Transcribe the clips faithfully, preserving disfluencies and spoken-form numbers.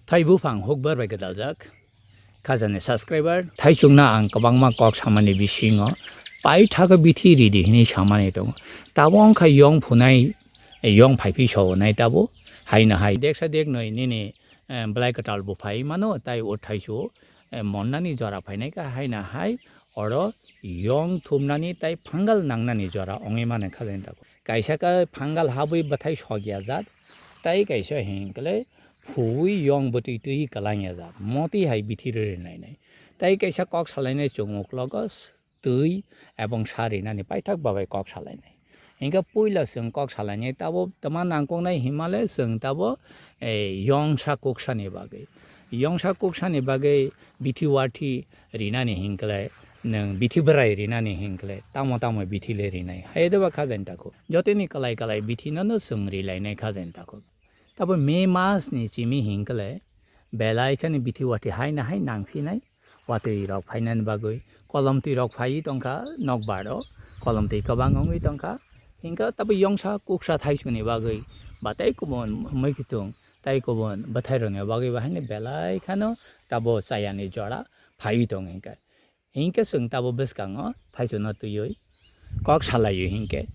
Thai buphang hukbar bai gwdaljak. Khajani subscriber, thaichukno ang kwbangma kok samani bisingo paithago bithi ridi hwnwi samani tongo. Tabo wngkha yong phunai, yong phaipi sonai tabo. Haino hai deksa deknwi nini, eh, belai kwtal bo phai mano, tai o thaichu, eh, monnani jora phainai kha haino hai oro yong thumnani tai fungal nangnani jora wngwi mano khajani tako. Kaisa khe fungal habwi bwthai sokya jat, tai kaisa hinkhe phuwi yong bwtwi twi kwlangya jat, motwi hai bithi rwrwi nainai. Tai kaisa kok salainai chwng uklogo s-, twi ebong sa rinani paithak babai kok salainai. Hinkhe puila chwng kok salainai tabo tama nangkuknai himale chwng tabo, eh, yongsa kuksani bagwi. Yongsa kuksani bagwi bithi wathi rinani hinkhe nwng bithi bwrai rinani hinkhe tamo tamo bithi le rinai. Hai doba khajani tako. Jotoni kwlai kwlai bithi no no chwng rilainai khajani tako. Tabo May mas ni simi hinkhe belai khani bithi wathi hai na hai nangphinai. Watwi rok phainani bagwi kolomtwi rok phaiwi tongkha nokbar o, kolomtwi kwbang wngwi tongkha. Hinkhe tabo yongsa kuksa thaisuni bagwi ba tei kubun muikitung tei kubun bwthairokni bagwi bo haino belai khano tabo chayani jora phaiwi tongo hinkhe. Hinkhe chwng tabo bwskango thaichukno twiwi kok salaio hinkhe.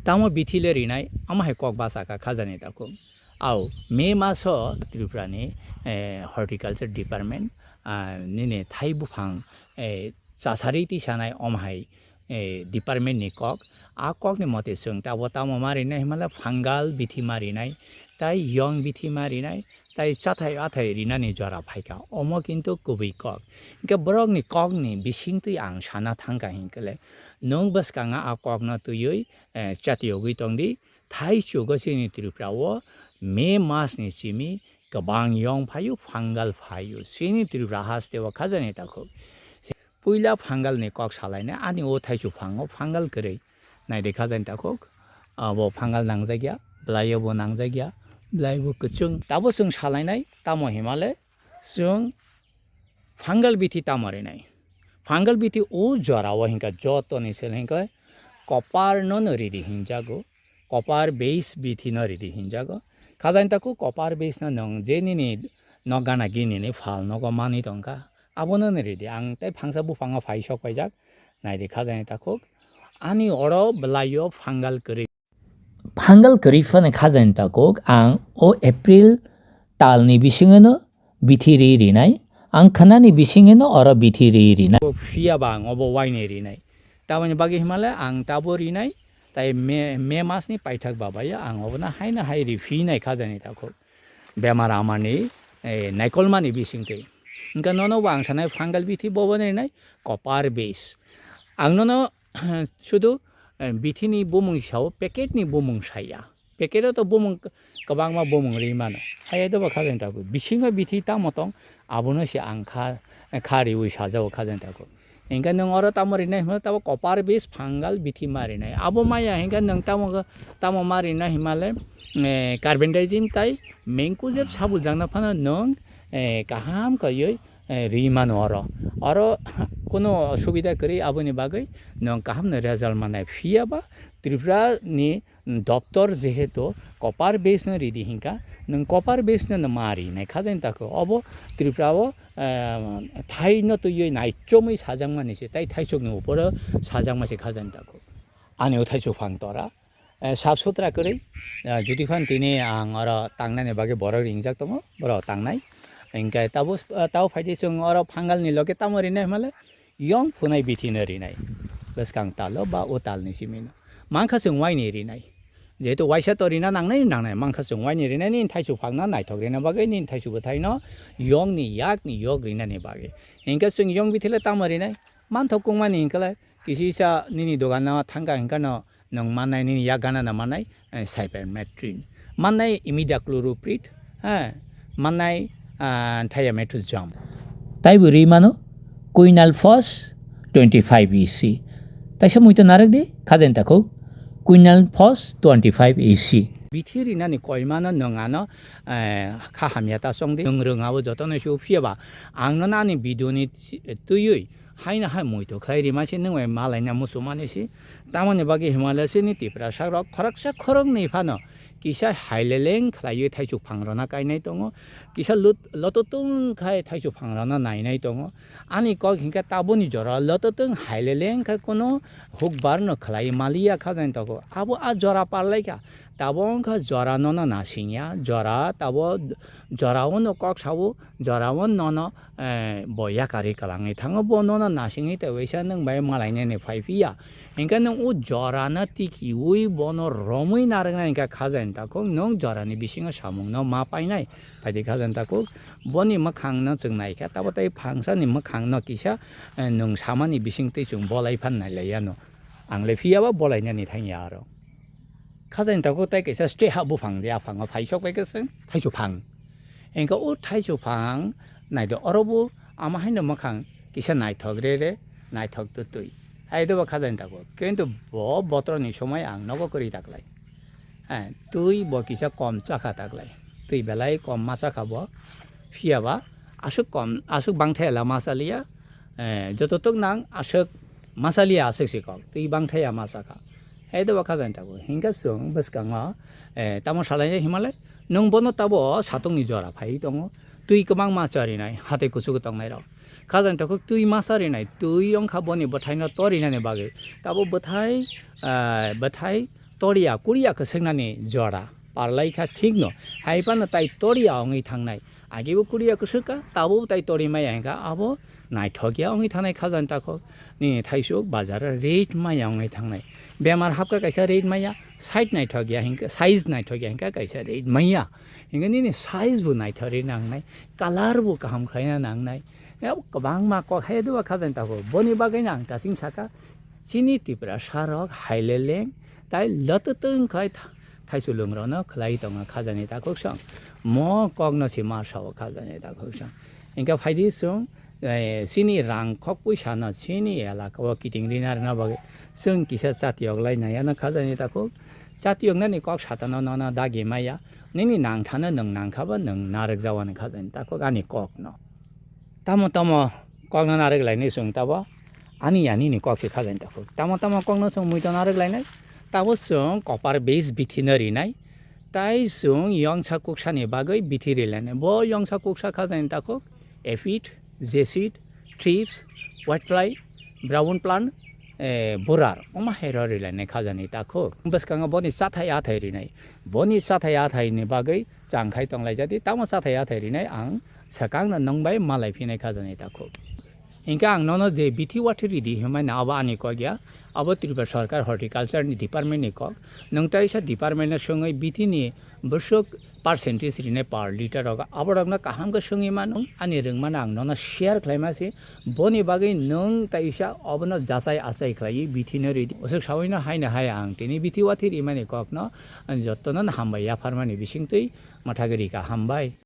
Tamo bithi le rinai, amo hai kok bachakha khajani takhuk. Au, May maso Tripura ni, eh, Horticulture Department, ah, nini thai buphang, eh, chasari tisanai om hai, eh, department ni kok. A kok ni mote chwng tabo tamo ma rinai himale fungal bithi ma rinai, tai yong bithi ma rinai, tai chathai athai rinani jora phaikha. Omo kintu kubui kok. Hinkhe borokni kokni bisingtwi ang sana thangkha hinkhe le, nwng bwskango a kokno twiwi, eh, chatiyogwi tongdi. Thaichugo chini Tripura o May mas ni simi kwbang yong phaio, fungal phaio. Chini Tripura haste o khajani takhuk. Puila fungal ni kok salainai ani o thaichuk phango fungal kwrwi. Naidi khajani takhuk. Abo fungal nangjakya, bwlaio bo nangjakya, bwlai bo kwchwng. Tabo chwng salainai, tamo himale chwng fungal bithi tamo rinai. Fungal bithi o jora o hinkha joto ni sel hinkha copper no no ridi hinjago. Copper base bithi no ridi hinjago. Khajani takhuk copper base no nwng je nini nok gana gini ni phal nogo manwi tongkha. Abono no ridi. Ang tei phangsa buphang o phai sok paijak. Naidi khajani takhuk. Ani oro bwlaio fungal kwrwi. Fungal kwrwi phano khajani takhuk ang o April talni bisingwino bithi ri rinai, ang khwnani bisingwino oro bithi ri rinai. Bo phiya ba ang obo waini rinai. Tamoni bagwi himale ang tabo rinai, tai May, May masni paithak babayo ang obono haino hai ri phinai khajani takhuk. Bemar amani, eh, naikolmani bisingtwi. Hingke nono bo ang sanai fungal bithi bobo rinai, copper base. Ang nono sudu, eh, bithini bumung sao, packet ni bumung saya. Packet o to bumung k-, kwbangma bumung ri mano. Hai do bo khajani takhuk. Bisingo bithi tamo tong, abono se ang kha, kha riwi sajao khajani takhuk. Hingke nwng oro tamo rinai himle tabo copper base fungal bithi ma rinai. Abo maya hingke nwng tamo, tamo ma rinai himale, eh, carbendazim tai mancozeb sabul jakna phano nwng, eh, kaham kaiwi, eh, ri mano oro. Oro kuno subida kwrwi aboni bagwi nwng kaham no result manai. Phiya ba Tripura ni doptor jehetu copper base no ridi hingka, nwng copper base no ma rinai khajani takhuk. Obo Tripura o, eh, thai no twiwi naichomwi sajakmani se, tai thaichuk ni upor o sajakma se khajani takhuk. Ani o thaichuk phang tora, eh, sap sutra kwrwi, eh, jodi phan tini ang oro tangnani bagwi borok ringjak tongo, borok tangnai. Hingke tabo, eh, tabo phaidi chwng oro fungal ni loge tamo rinai himale, yong phunai bithi no rinai. Bwskang talo ba o talni simi no. Mankha chwng waini rinai. Jehetu waisa to rina nangnai, nangnai. Mankha chwng waini rinai, nini thaichuk phangno naithok rina bagwi, nini thaichuk bwthaino yongni yakni yok rinani bagwi. Hingke chwng yong bithi le tamo rinai? Manthok kungmani hingke le, kisi sa nini dogano thangkha hingkha no, nwng mannai nini yak gana no mannai, eh, cypermethrin. Mannai imidacloprid, ha, mannai, ah, thiamethoxam. Taibo ri mano, quinal phos twenty five E C. Taisa muito narwk di, khajani takhuk, quinal phos twenty five E C. Bithi rinani koimano nwng ano, eh, kha hamya ta chongdi, nwng rwngabo jotono se phiya ba, ang no ani video ni twiwi, haino hai muito khlai rima se nwng bai malaina muchungmani se. Tamoni bagwi himale chini Tiprasa rok khoroksa khoroknwi phano Kisa haileleng khlaiwi thaichuk phangrokno kainai tongo, kisa lut-, lototwng khai thaichuk phangrokno nainai tongo. Ani kok hinkhe taboni jora lototwng haileleng khai kono hukbarno khlai maliya kha jani takhuk. Abo a jora parlaikha, tabo wngkha jora nono nasingya, jora tabo jorao no kok sao, jorao nono, eh, bo yakarwi kwlangwi thango, bo nono nasingwi tei waisa nwng bai malainani phai phiya. Hinkhe nwng o jorano tikiui bono romwi narwknai hinkhe kha jani takhuk, nwng jorani bisingo samungno ma painai. Phaidi kha jani takhuk, boni mwkhangno chwng naikha, tabo tei phangsani mwkhangno kisa, eh, nwng samani bisingtwi chwng bolai phan nailaiyano. Ang le phiyaba bolainani thangya aro. Kha jani takhuk tei kaisa stay ha buphang, je aphango phaisok bai khe chwng thaichuk phang. Hinkhe o thaichuk phang naidi oro bo ama haino mwkhang kisa naithok re re, naithok twtwi. Hai dobo kha jani takhuk. Kintu bo botorni somoi ang nogo kwrwi taklai. Eh, twi bo kisa kom chakha taklai. Twi belai kom ma chakha bo. Phiyaba aswk kom, aswk bangthai la ma chaliya. Eh, joto tok nang aswk ma chaliya aswk si kok. Twi bangthai ya ma chakha. Hai dobo kha jani takhuk. Hinkhe chwng bwskango, eh, tamo salainai himalai. Nwng bono tabo satungni jora phai tongo. Twi kwbangma charinai, hatwi kuchugo tongnairok. Kha jani takhuk twi ma charinai, twi wngkha boni bwthaino torinani bagwi. Tabo bwthai, ah, bwthai toriya, kuriya kwswknani jora parlaikha thikno. Hai phano tai toriya wngwi thangnai. Agebo kuriya kwswkha, tabo tai tori maya hinkha, abo naithokya wngwi thangnai kha jani takhuk. Nini thaisuk bazaro rate maya wngwi thangnai. Bemar hapkha kaisa rate maya, side naithokya hinkha, size naithokya hinkha kaisa rate maya. Hinkhe nini size bo naithok rwi nangnai, color bo kaham khlaina nangnai. Yak kwbangma kok hai doba kha jani takhuk. Boni bagwino ang ta chwng saka, chini Tiprasa rok haileleng tai lototwng khai tha-, thaichulung rokno khlai tongo kha jani takhuk song. Mo kokno se ma sao kha jani takhuk song. Hinkhe phaidi chwng, eh, chini rang khok puisa no chini elaka o kiting rina rwna bagwi chwng kisa chatiyok lai nai ano kha jani takhuk. Chatiyok nani kok satano nono dagi maya. Nini nangthano nwng nangkha ba nwng narwk jawani kha jani takhuk ani kokno. Tamo tamo kokno narwk lainai chwng tabo ani ya nini kok se kha jani takhuk. Tamo tamo kokno chwng muitu narwk lainai tabo chwng copper base bithi no rinai. Tai chwng yongsa kuksani bagwi bithi rilainai. Bo yongsa kuksa kha jani takhuk, aphid, jasid, thrips, whitefly, brown plant, eh, borer, omo hai rw rilainai kha jani takhuk. Bwskango boni chathai athai rinai. Boni chathai athaini bagwi chang khai tonglaijadi. Tamo chathai athai rinai ang swkangno nwng bai malai phinai kha jani takhuk. Hinkhe ang nono je bithi wathi ridi hinmani abo ani kok ya, abo Tripura Sarkar Horticulture ni department ni kok. Nwng taisa department no swngwi bithi ni bwswk percentage rinai per litre rogo, aborokno kaham khe swngwi mano. Ani rwngmano ang nono share khlaima se, boni bagwi nwng taisa obono jachai achai khlaiwi bithi no ridi. Bwswk sawino haino hai ang tini bithi wathi rimani kokno jotono hambai yapharmani bisingtwi mwthagwi rika, hambai.